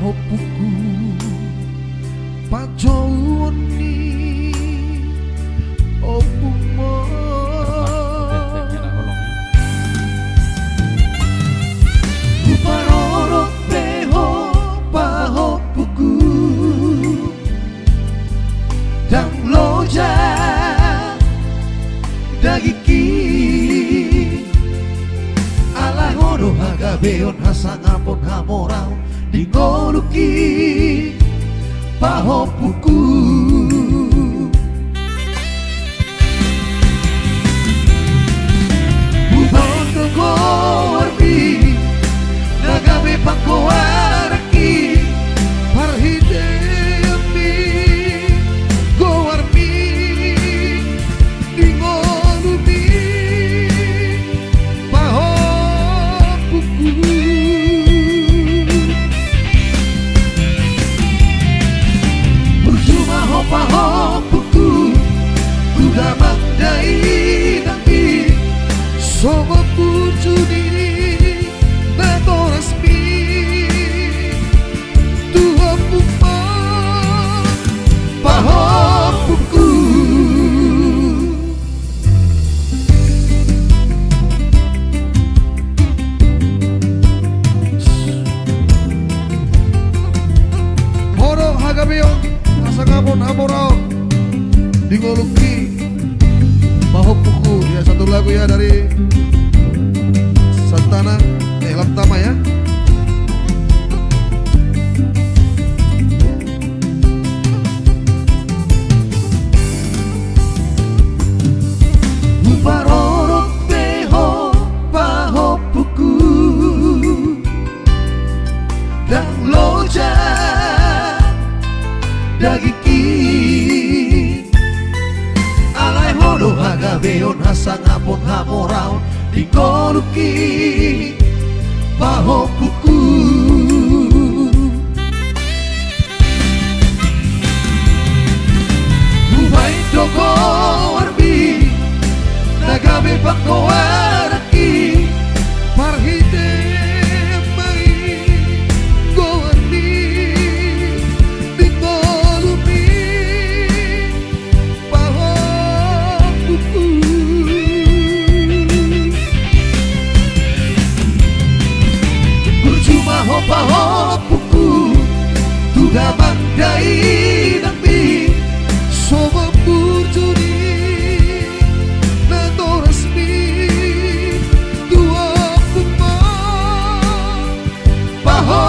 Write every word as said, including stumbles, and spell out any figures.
Ompungku, panjouon ni ompungmon. Huparorot be ho pahompungku, ndang loja dagingki. Alai ho do hagabeon, hasangapon, hamoraon di ngolungki, pahompungku. Hubaen do goarmi na gabe panggoaranki, parhitean ni goarmi di ngolumi, pahompungku. Burju ma ho pahompungku tu damang dainangmi, songon burju ni natorasmi tu ompungmon, pahompungku. Ho do hagabeon, hasangapon, hamoraon di ngolungki, pahompungku. Ya, satu lagu ya dari Santana, eh, Lamtama ya. Huparorot be ho pahompungku, ndang loja dagingki. Alai ho do hagabeon, hasangapon, hamoraon di ngolungki, pahompungku. Hubaen do goarmi na gabe panggoaranki, parhitean ma i goarmi di ngolumi, pahompungku. Burju ma ho pahompungku tu damang dainangmi, songon burju ni natorasmi tu ompungmon, pahompungku.